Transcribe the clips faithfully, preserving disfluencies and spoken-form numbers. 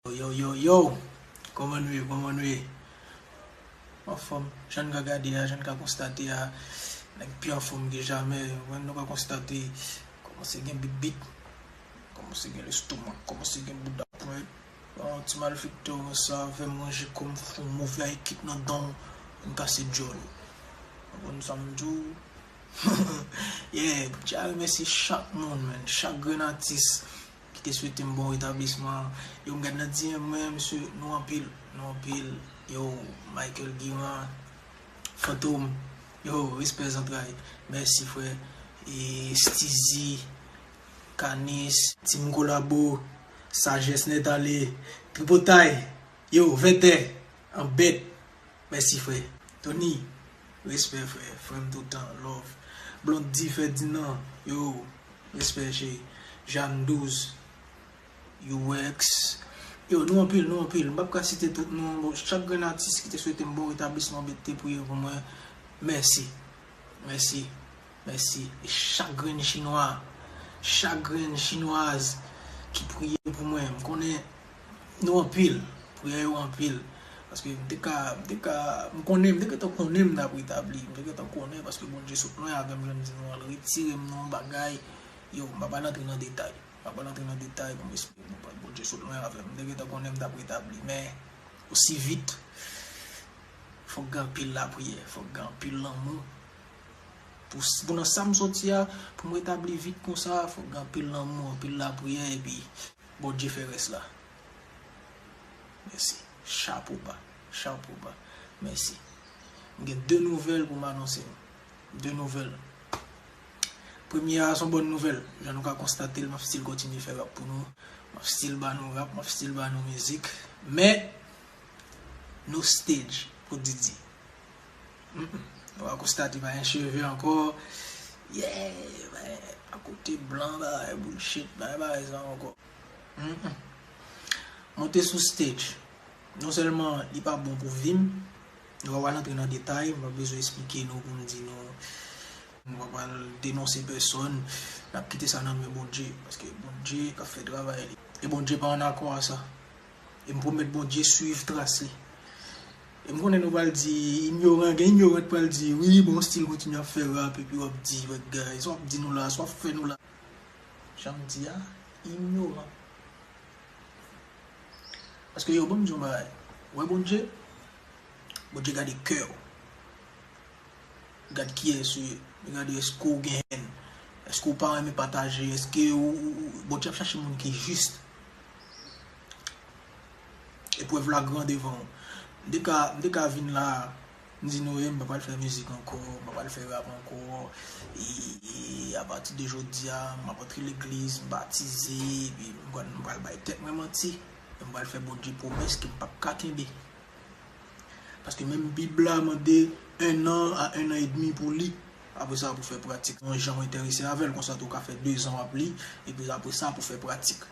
Yo, yo, yo, yo! Kòman nou ye? Kòman nou ye? Anfòm, jan n ka gade a, jan n ka konstate a, nèg pi anfòm ke jamè. Ou konprann, nou ka konstate, kòmanse gen bibit, kòmanse gen lestomak, kòmanse gen bouda pwent. Bon, ti malfektè ou sa, fè manje kòm fon move ekip nan dan, m kase djòl. Ou konprann sa m di w? Yeah, m tya remèsye chak moun, man, chak grenn atis ki te swete m bon retablisman. Yo, m gad nan D M mwen, mesye, nou anpil, nou anpil. Yo, Michael Guiran, Fantom, yo, respè zantray. Mèsi, frè. E Steezy, Kanis, Team Kolabo, Sajès Nèt Ale, Tripotay, yo, Vètè, Anbèt. Mèsi, frè. Tony, respè, frè. Frè m toutan, love. Blondy Ferdinand, yo, respè, cheri. Jeanne Douze, U X. Yo, nou anpil, nou anpil. M p ap ka site tout non. Bon, chak grenn atis ki te swete m bon retablisman, ki te priye pou mwen, mèsi. Mèsi. Mèsi. E chak grenn chinwa, chak grenn chinwaz ki priye pou mwen, m konnen nou anpil, priyè yo anpil. Paske m te ka, m te ka, m konnen, m te gentan konnen m t ap retabli, m te gentan konnen, paske Bondye sot lwen avè m, jan m di nou an, l retire m nan yon bagay, yo, m pa pral antre nan detay, m pa pral antre nan detay pou m esplike nou, Bondye sot lwen avè m, m te gentan konnen m t ap retabli, men osi vit, fòk gen anpil lapriyè, fòk gen anpil lanmou. Pou, pou nan sa m soti a, pou m retabli vit konsa, fòk gen anpil lanmou, anpil lapriyè, epi Bondye fè rès la. Mèsi. Chapo ba. Chapo ba. Mèsi. M gen de nouvèl pou m anonse nou. De nouvèl. Premye a, se yon bòn nouvèl. Jan nou ka konstate l, m ap still kontinye fè rap pou nou. M ap still ba nou rap, m ap still ba nou mizik. Men, no stage pou Didi. Mm, mm. Nou va konstate pa gen cheve ankò. Yeah, pa kote blan, bagay bullshit, bagay, bagay sa ankò. Mm, mm. Monte sou stage. Non sèlman li pa bon pou vi m, nou pa pral antre nan detay, m pa bezwen esplike nou pou m di nou, nou pa pral denonse pèsòn, n ap kite sa nan men Bondye, paske Bondye k ap fè travay li. E Bondye pa an akò a sa. E m pwomèt Bondye swiv tras li. E m konnen nou pral di, inyoran, gen inyoran k pral di, wi, bon, still kontinye ap fè rap, epi w ap di bagay, sa w ap di nou la, sa w ap fè nou la. Jan m di a, inyoran. Paske yo, ban m di yon bagay. Ou wè Bondye? Bondye gade kè w. Li gade kiyès ou ye. Li gade èske w gen hèn. Èske w pa renmen pataje. Èske ou, ou, ou, Bondye ap chache moun ki jis. Eprèv la gran devan w. M te ka, m te ka vin la, m di nou, e, m pa pral fè mizik ankò, m pa pral fè rap ankò. E, e, apati de jodi a, m ap antre legliz, m batize, epi m pral, m pral bay tèt mwen manti. E m pral fè Bondye pwomès ke m p ap ka kenbe. Paske menm Bib la mande un an a un an et demi pou li. Apre sa, pou fè pratik. Yon jan w enterese avè l, konsa tou w ka fè dezan w ap li, epi apre sa, pou fè pratik.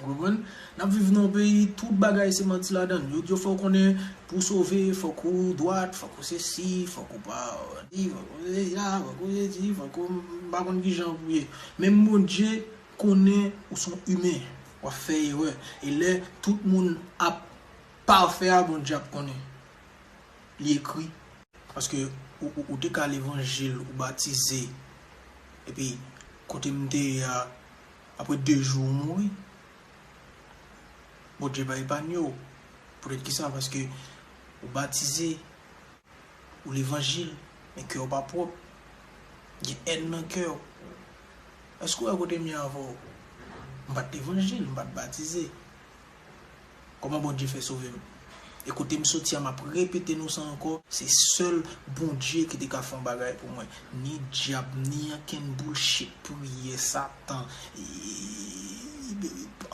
Ou konprann? N ap viv nan yon peyi, tout bagay se manti ladan l. Yo di w fò w konnen, pou w sove, fòk ou dwat, fòk ou sesi, fòk ou pa di, fòk ou sesi la, fòk ou sesi, fòk ou, m pa konn kijan pou ye. Menm Bondye konnen ou se yon imen, w ap fè erè. E lè tout moun ap pafè a, Bondye ap konnen. Li ekri. Paske ou, ou, ou te ka levanjil, ou batize. Epi, kote m te ye a, apre de jou, ou mouri. Bondye pa epanye w. Poutèt kisa? Paske ou batize, ou levanjil, men kè w pa pwòp. Gen hèn nan kè w. Èske w wè kote m ye avè w? M pa t levanjil, m pa t batize. Kòman Bondye fè sove m? E kote m soti a, m ap repete nou sa ankò, se sèl Bondye ki te ka fè yon bagay pou mwen. Ni dyab, ni ankenn bullshit, priyè, Satan, e,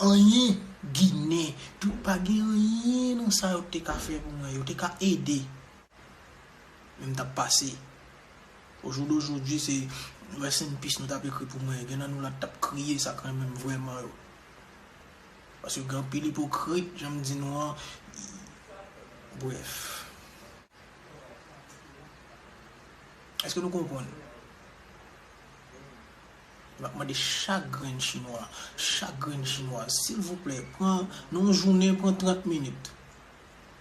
anyen, Ginen, tout, pa gen anyen nan sa yo te ka fè pou mwen. Yo te ka ede. Men m t ap pase. Au jour d'aujourd'hui, se rest in peace nou t ap ekri pou mwen. Gen nan nou la t ap kriye sa k renmen m vrèman yo. Paske gen anpil ipokrit, jan m di nou an. Brèf. Èske nou konprann? M ap mande chak grenn chinwa, chak grenn chinwa, silvouplè, pran, nan yon jounen, pran trant minit.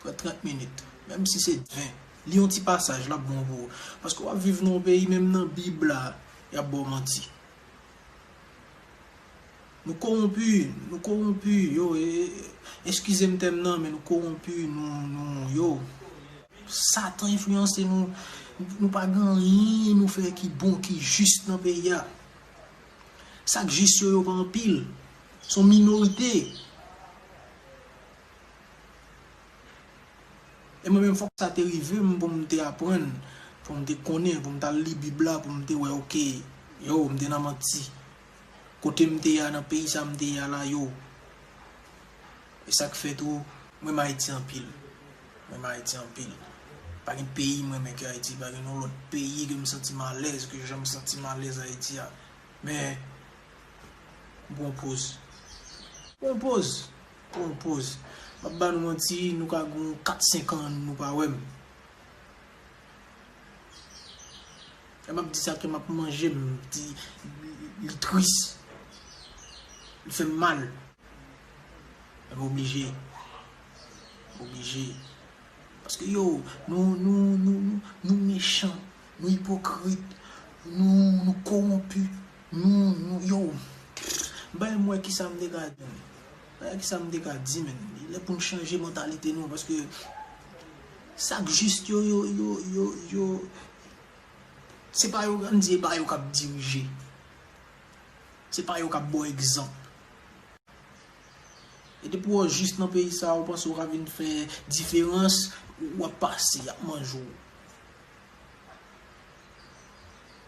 Pran trant minit. Menm si se ven. Li yon ti pasaj, l ap bon pou ou. Paske w ap viv nan yon peyi, menm nan Bib la, y ap ba w manti. Nou kowonpi, nou kowonpi, yo, e, e, eskize m tèm nan, men nou kowonpi, nou, nou, yo. Satan enfliyanse nou, nou pa gen anyen nou fè ki bon, ki jis nan peyi a. Sa k jis yo, yo pa anpil. Se yon minorite. E mwen menm, fòk sa te rive m pou m te aprann, pou m te konnen, pou m t al li Bib la, pou m te wè, oke, yo, m te nan manti. Kote m te ye a, nan peyi sa m te ye a la, yo. E sa k fè tou, m renmen Ayiti anpil. M renmen Ayiti anpil. Pa gen peyi m renmen ke Ayiti, pa gen yon lòt peyi ke m santi m alèz, ke jan m santi m alèz Ayiti a. Men, m pran poz. M pran poz. M pran poz. M ap ba nou manti, nou ka gen kat senk an, nou pa wè m. Lè m ap di sa, kè m ap manje m, di, li tris. Li fè m mal. Men m oblije. M oblije. Paske yo, nou, nou, nou, nou, nou mechan, nou ipokrit, nou, nou kowonpi, nou, nou, yo. M pa menm wè kisa m te ka di, men. M pa wè kisa m te ka di, men. Li lè pou n chanje mantalite nou, paske sa k jis yo, yo, yo, yo, yo, se pa yo, ann di, e pa yo k ap dirije. Se pa yo k ap ba w egzanp. E depi w jis nan peyi sa a, ou panse w ka vin fè diferans, w ap pase, y ap manje w.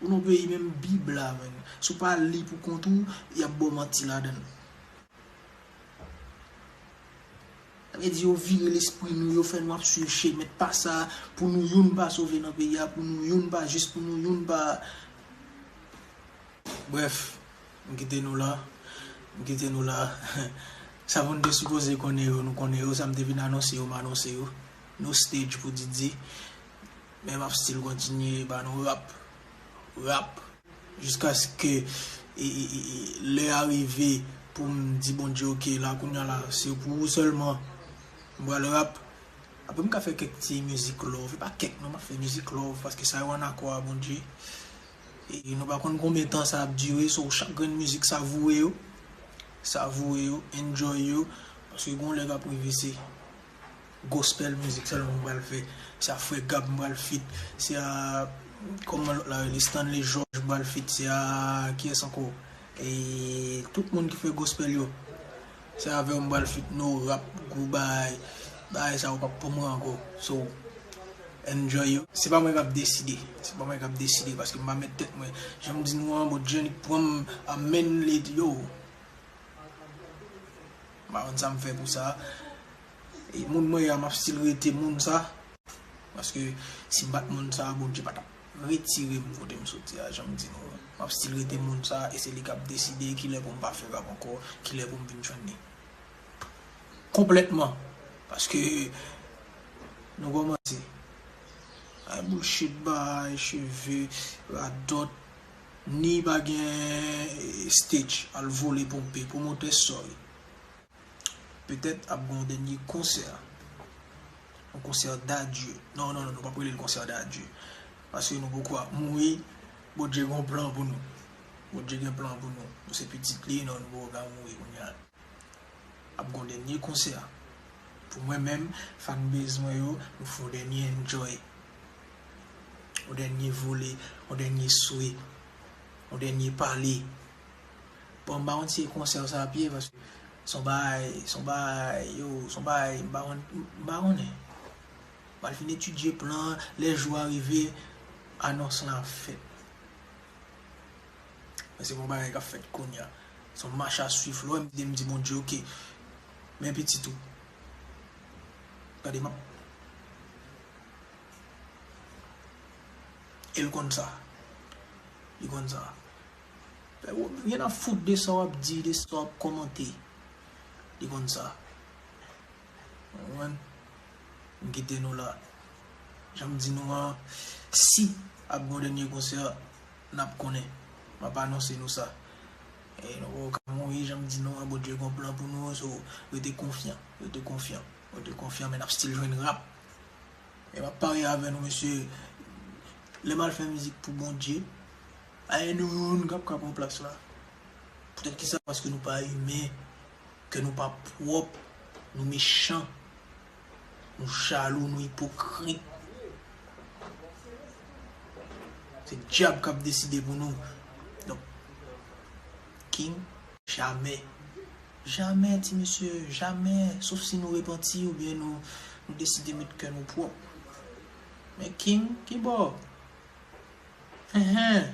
Ou nan peyi menm Bib la, menm. Si w pa li pou kont ou, y ap ba w manti ladan l. Sa vle di yo vire lespri nou, yo fè nou ap swiv chemen pa sa, pou nou youn pa sove nan peyi a, pou nou youn pa jis, pou nou youn pa. Brèf, m kite nou la. M kite nou la. Sa moun te sipoze konnen yo, nou konnen yo. Sa m te vin anonse yo, m anonse yo. No stage pou Didi. Men m ap still kontinye ba nou rap. Rap. Jiskaske, e, e, e, e, lè a rive pou m di Bondye, oke, la, kounye a la, se pou ou sèlman. M pral rap. Apre, m ka fè kèk ti mizik love. E pa kèk, non, m ap fè mizik love, paske sa yo ann akò a Bondye. E nou pa konn konbyen tan sa ap dire, so chak grenn mizik, savoure yo. Savoure yo, enjoy yo. Paske gon lè k ap rive, se gospel mizik sèlman m pral fè. Se a Frè Gab m pral feat. Se a, kòman lòt la rele, Stanley George m pral feat. Se a, kiyès ankò? E tout moun ki fè gospel yo. Se avè w m pral feat, no rap, gwo bagay. Bagay sa yo p ap pou mwen ankò. So, enjoy yo. Se pa mwen k ap deside. Se pa mwen k ap deside, paske m pa mèt tèt mwen. Jan m di nou an, Bondye annik pran m a men li, yo. M pa konn sa m fè pou sa. E moun mwen ye a, m ap still rete moun sa. Paske si m pa t moun sa, Bondye pa t ap retire m kote m soti a, jan m di nou an. M ap still rete moun sa, e se li k ap deside kilè pou m pa fè rap ankò, kilè pou m vin jwenn li. Konplètman. Paske nou kòmanse. Ay bullshit, bay cheve, radòt, ni pa gen, eh, stage, al vole ponpe, pwomotè, sorry. Petèt ap gen yon dènye konsè. Yon konsè d'adieu. Non, non, non, nou p ap rele l konsè d'adieu. Paske nou poko ap mouri. Bondye gen yon plan pou nou. Bondye gen plan pou nou. Nou se pitit li, non, nou poko ka mouri kounye a. Ap gen yon dènye konsè. Pou mwen menm, fanbase mwen yo, nou fè yon dènye enjoy. Yon dènye vole, yon dènye swe, yon dènye pale. Bon, m pa konn si e konsè sa ap ye, paske se yon bagay, se yon bagay, yo, se yon bagay, m pa konn, m pa konnen. M al fin etidye plan an, lè jou a rive, anons lan ap fèt. Men se pa yon bagay k ap fèt kounye a. Se yon mach a swiv, lè w wè m di, m di Bondye, oke, men pitit ou. Gade, m ap E l konn sa. Li konn sa. Fè w, gen nan fout de sa w ap di, de sa w ap kòmante. Li konn sa. Ou konprann? M kite nou la. Jan m di nou an, si ap gen yon dènye konsè, n ap konnen. M ap anonse nou sa. E nou poko ka mouri, jan m di nou an, Bondye gon plan pou nou, so rete konfyan, rete konfyan, rete konfyan, men n ap still jwenn rap. E m ap parye avè nou, mesye, lè m al fè mizik pou Bondye, pa gen nou youn k ap ka pran plas la. Poutèt kisa? Paske nou pa imen, kè nou pa pwòp, nou mechan, nou jalou, nou ipokrit. Se dyab k ap deside pou nou. Donk, King, jamè. Jamè, ti mesye, jamè. Sof si nou repanti oubyen nou, nou deside met kè nou pwòp. Men King, kibò? Enhen.